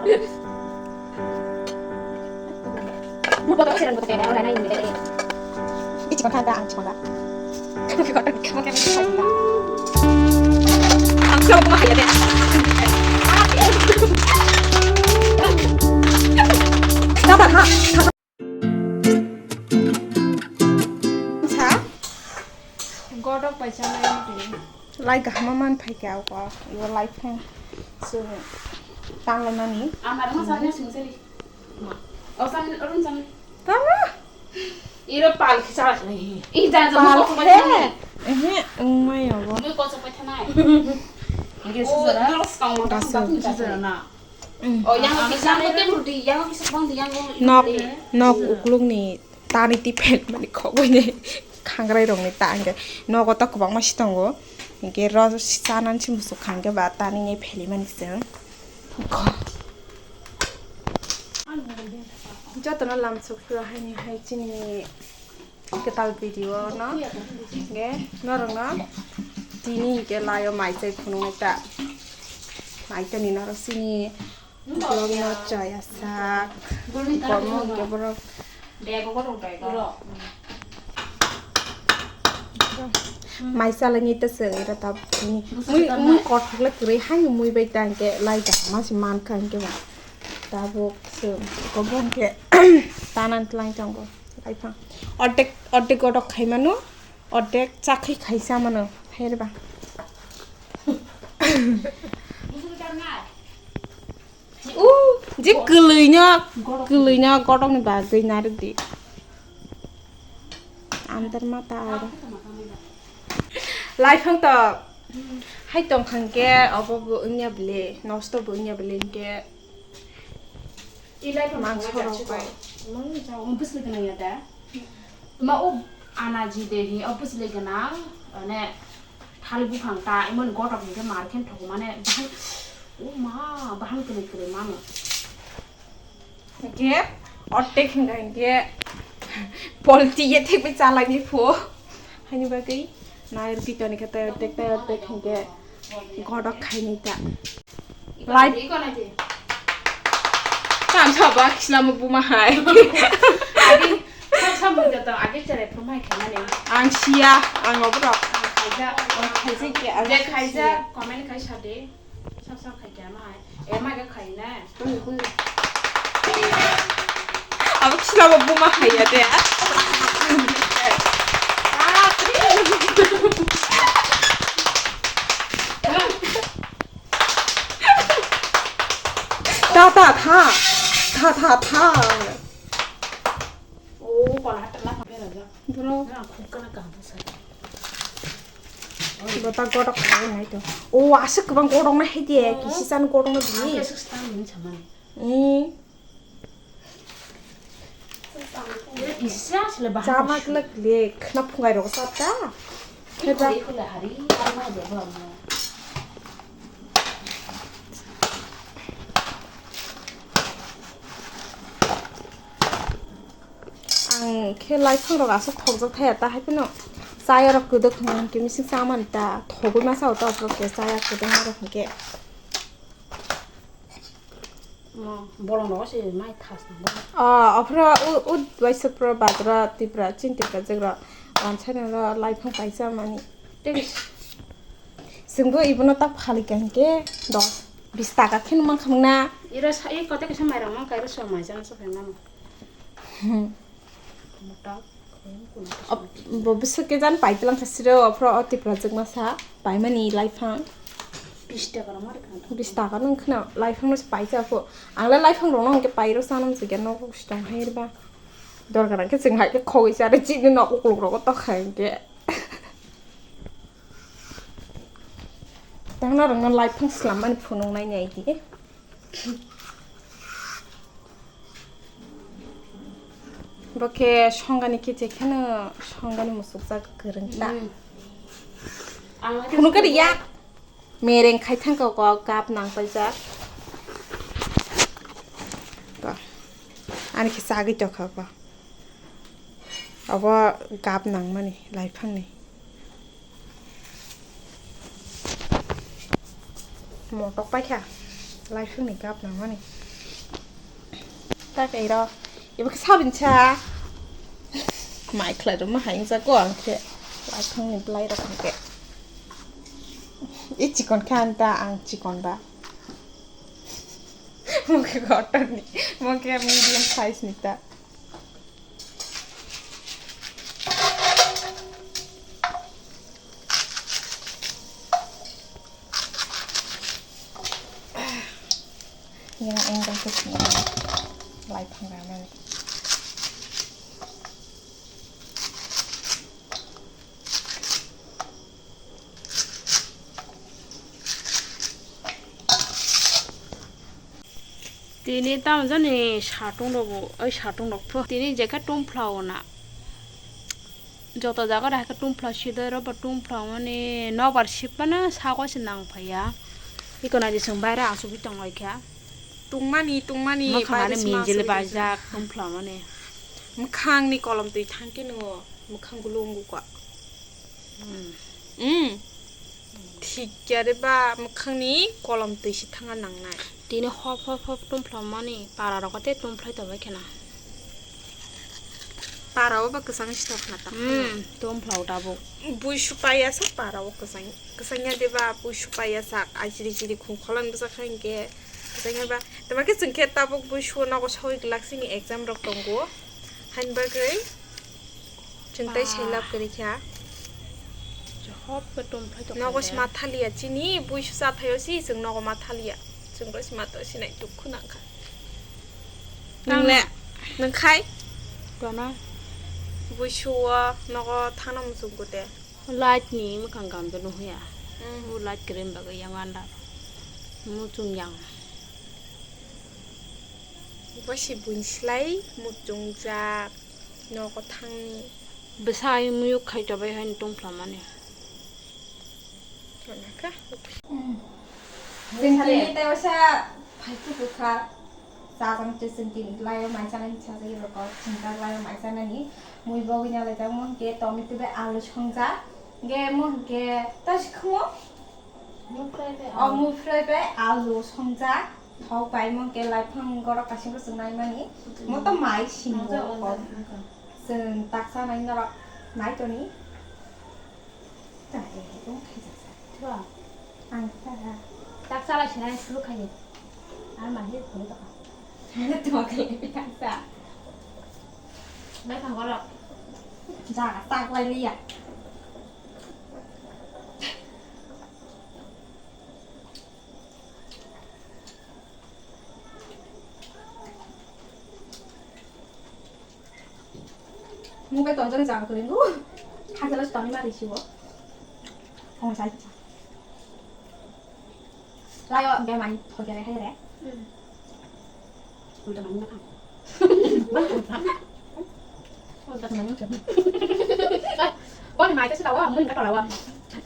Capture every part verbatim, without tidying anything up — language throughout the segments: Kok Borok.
Mo boto siran boto kaya, ora nai ni dai. Ichi kota ta ang chikon da. Kamu kota kamu kaya. Ang chikon kuma kaya deh. Dapat ha. Sa? Godok bai chanai ni. Lai kaham man phai kya ko. Iwa lai phai. So, tang lai nani. Amar ma sa ni sung seri. O san run san. Tama. Iro pal khicha. I ja ja pal mo ko he. Ehe, ungmai abo. Mo ko so pa thanai. Nge sujara. Dos kang mo ta sujara na. O yang kisa mo te murdi, yang kisa bang di yang. Nok, nok ukluk ni tani ti phet mani khogoi ni khangrai rok ni ta hingke nogo to kwbangma si tongo. Hingke ro si chanani si musuk kha hingke ba tani nge pheli mani se. Jotono lamsok phuru haini hai chini kwtal video no hingke norokno tini hingke layo mai chai phunuknai ta. Mai tani norok chini vlog no chaya sak. Komo hingke borok mai salani ta se ira ta mui mui kothok le kwrwi hai mui bai ta hingke lai ta ma se man kha hingke ba tabuk se komo hingke tanan tlang tongo lai phang ordek ordek godok khai mano ordek chakhi khai sa mano hai ba. U, je kwlwino, kwlwino godokni bagwi narwk di. Andar mata aro. Laiphang to hai tong kha hwnkhe obo bo wngya bwle, nosto bo wngya bwle hwnkhe. Mang sorok bai. Mang ja, o bwswk nang ya da? Ma o anaji de hi, o bwswk nang, ne thal buphang ta, imon gotok hwnkhe mar khe thok mane, bahan, o ma, bahan kwrwi kwrwi mano. Hwnkhe, ortek hwnkha hwnkhe, polti ye thekwi chalai ni pho. Haini bagwi, nair kitoni khe tayar tek, tayar tek hwnkhe, godok khaini ta. Life. Tam sabo khisla mo buma hai. Agi, tam sabo joto agi chere phumai khamani. Ang siya, ang obrok. Ang khaija, ang khaija ke, ang je khaija, siya. Comment khai sade. Sab sab khai kya mai. E mai ga khai na. Abo khisla mo buma hai ya de. Ah, Ta, ta, tha. Tha, tha, tha. O, kola hatta la phabe raja. Bro. Na, khuk kana kaham sa. Bota godok khawi nai to. O, aswk kwbang godok na hai de, kisi chan godok na di. Ang ke suk stan din samani. Hmm. Chama kle kle khna phungai rok sa ta. Kheba. Ang khe laiphang rok aswk thokjak thaya ta hai phano chaya rok kwdwk hwnkhe mising chamani ta thogwi masa o ta chaya kwdwkma rok hwnkhe. Bolong rogo se mai thas na bolong. Ah, aphra u u waisa pro badra tipra chin tipra jagra. Wansa na ro laiphang kaisa mani. Tebis. Sungbo ibono tak phali kan ke dos bis taka khen mang khang na. Ira sa e kote kisa mai rang mang kairo so mai jang so phai mano. Hmm. Motak. Bo bwswk khe jan pai tlang kha siro, aphro o tipra jwk masa paimani laiphang. Bis taka rok ma rwkha. Bis taka nung khna laiphang no pai cha pho. Ang le laiphang rok no hwnkhe pai rw cha nang jagya nogo sitong hai rwba. Dorkar hwnkhe chwng hai khe khogwi cha rw chini nok uklok rogo tok hai hwnkhe. Tang norok no laiphang swlam mani phunuk nai nai di. Bo khe songani kiche kheno songani musukjak kwrwng ta. Hmm. Ang phunuk khe riya. Mereng khai thang kok kok gap nang paijak. Ba. Ani khe chagwi tokha ba. Abo gap nangmani laiphangni. Motok paikha laiphangni gap nangmani. Tak ero. Ibo khe sabin sa. Mai khlai rwma hai wngjago ang khe. Laithangni bwlai rok hwnkhe. I chikon khe ang ta, ang chikon ba. Mo khe kotor ni. Mo khe medium size ni ta. Yang angle khe sini lai phang rana ni. Tini tamo jani satung rok bo, oi satung rok pho. Tini je khe tungphla o na. Joto jaga ro hai khe tungphla sidai rw ba tungphla mani nokbar sipmano sago se nang phaiya. Iko nai di chwng baire achugwi tong lai kha. Tungmani, tungmani, mwkhang baire ani sima minjili achugwi tong lai kha. Baijak tungphla mani. Mwkhang ni kolom twi thang khe nwngo mwkhang gulung gukha. Hmm. Hmm. Thik ya re ba, mwkhang ni kolom twi si thanga nang nai. Tini hop hop hop tungphla mani para rok te tungphlai tong bai khe na. Para o ba kwchang si tok na ta. Hmm, tungphla o tabuk. Bui su pai ya sa para o kwchang. Kwchang ya de ba bui su pai ya sa. Ai chiri chiri khung kholang bwsa kha hinkhe. Kwchang ya ba. Tama khe chwng khe tabuk bui su nogo soi glak sini exam rok tongo. Hain bagwi. Chwng tei selap kwrwi kha. Hop khe tongphai tongphai. Nogo sima thaliya chini buisu chathaio si chwng nogo ma thaliya. Chwng bai sima to sinai tuk khuna kha. Nang le nang khai? Tona. Buisu o nogo thana muchung kute. Light ni mwkhang kam to nuhuya. Hmm. Bu light kwrwi bagwi yang anda. Muchung yang. Bo si buini slai muchungjak nogo thangni. Bwsai muyuk khai tobai haino tongphlamani. Manakha. Chwng tini tei waisa phai kutuk kha. Chajang twi chwng tini laio mai chanani sajagwi rokor chwng tak laio mai chanani. Mui bogwi nalaijak mo hwnkhe tomato bai alu songjak. Hwnkhe mo hwnkhe ta sikhumo. O mufroi bai alu songjak, thok bai mo hwnkhe laiphang gorok kaisa bwswk naimani. Mo to mai sini o kok. Chwng taksa nai norok nai toni. Ta e, e, tong khaijak sa. Ang ta. Taksa lai sinai suru khaini. Ar mai he khulu ta. Tong khaini taksa. Laiphang gorok. Jaga tak lai liya. Mung bai tonjoni jaga kwrwi ngu. Khajalo se tongwi ma risi o. Phone sai. Layo hwnkhe mai thokjare hai re. Ulta mani ma thang. Ulta mani ma thang. Bon mai ta sila wa, mun ka tola wa.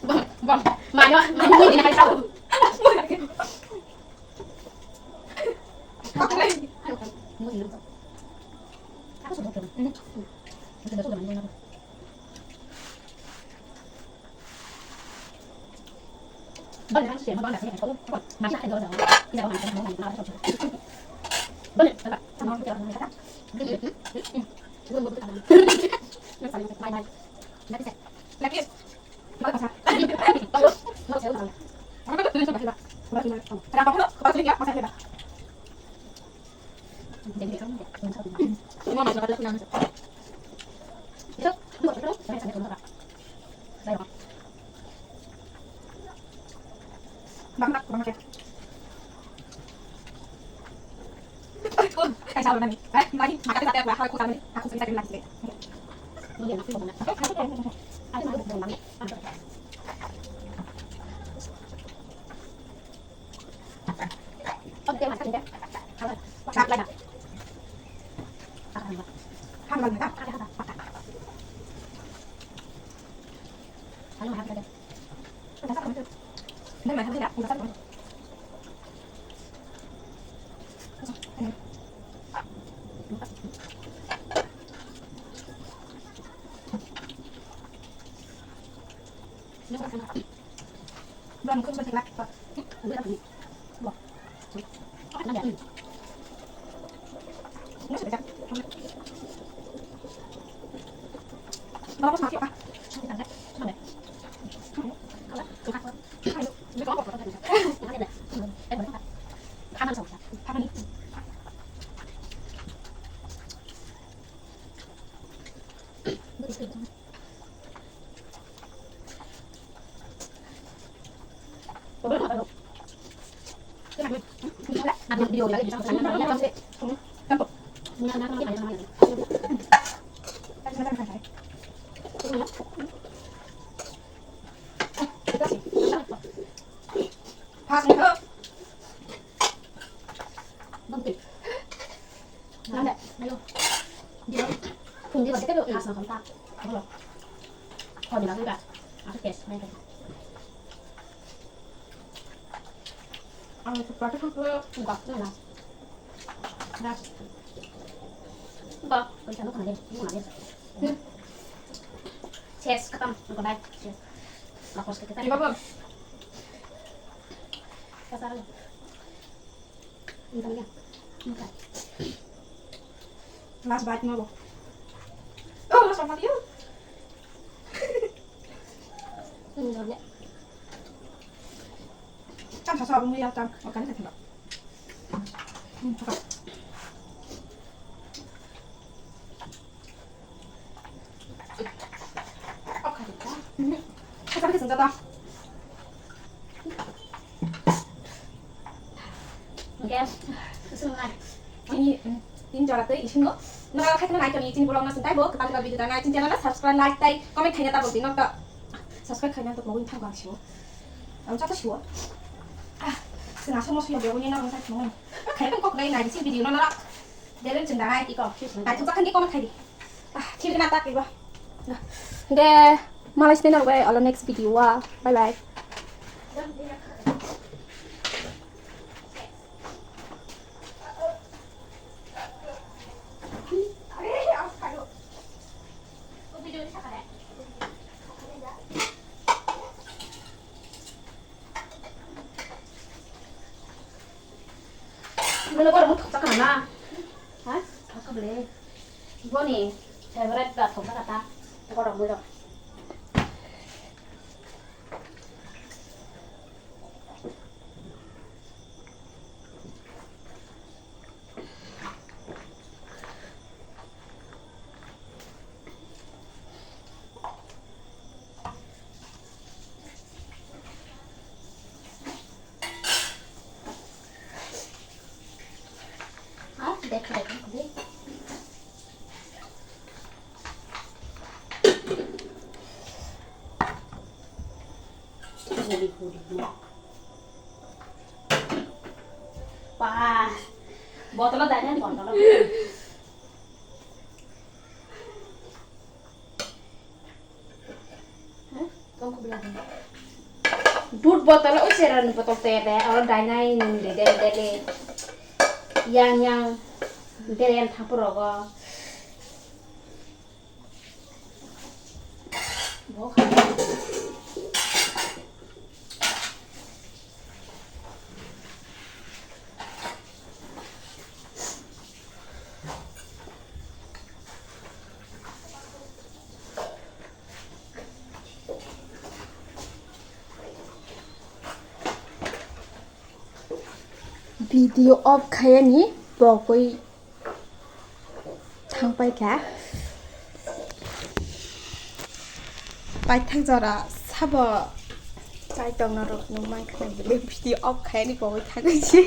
Bon, bon. Mai wa, mai ni hai sa. Ang separate khe wngkha. Ba, pwisa no khna de, no khna de. Ses, khatam, wngkha bai. Ses. Bakos khe khatam. Iba bo. Kasar. Wngkha ya. Wngkha. Last bite no bo. Oh, last bite yo. Wngkha ya. Chang sa sa bung ya chang. Okan ka thilo. Hmm, chakap. Okan ka. Hmm. Chakap ka sung jata. Oke. Sung nai. Ini, hmm, ini jora tei isingo. Nora khai kana nai kami chini vlog na sung tai bo, ketal ketal video ta nai chini channel na subscribe, like tai comment khaina ta bo di nok ta. Subscribe khaina to bo win thang gang siwo. Ang chata siwa. Ah, sing asal mo suya bego ni na bangsa mo. Kaya kan kok nai nai si video na na. Delen chinda nai iko. Nai tu kan di koma khai di. Ah, thil na tak iba. De, malai sini na bai ala next video wa. Bye bye. Mano borok thopsa kana na? Ha? Thopsa bele. Boni favorite ba thopsa kata. Borok mui rok. Ah, dekho, dekho, dekho. Wah, botolo dai na, botolo. But botolo, o sera ni botol te be, oro dai nai nung de, de, de, de. Yang, yang, de, yang thapur rogo. Video off khayani bokoi. Thang paikha. Paithak jora sabo chai tongna rok nung mankha, video off khayani bokoi thangwi se.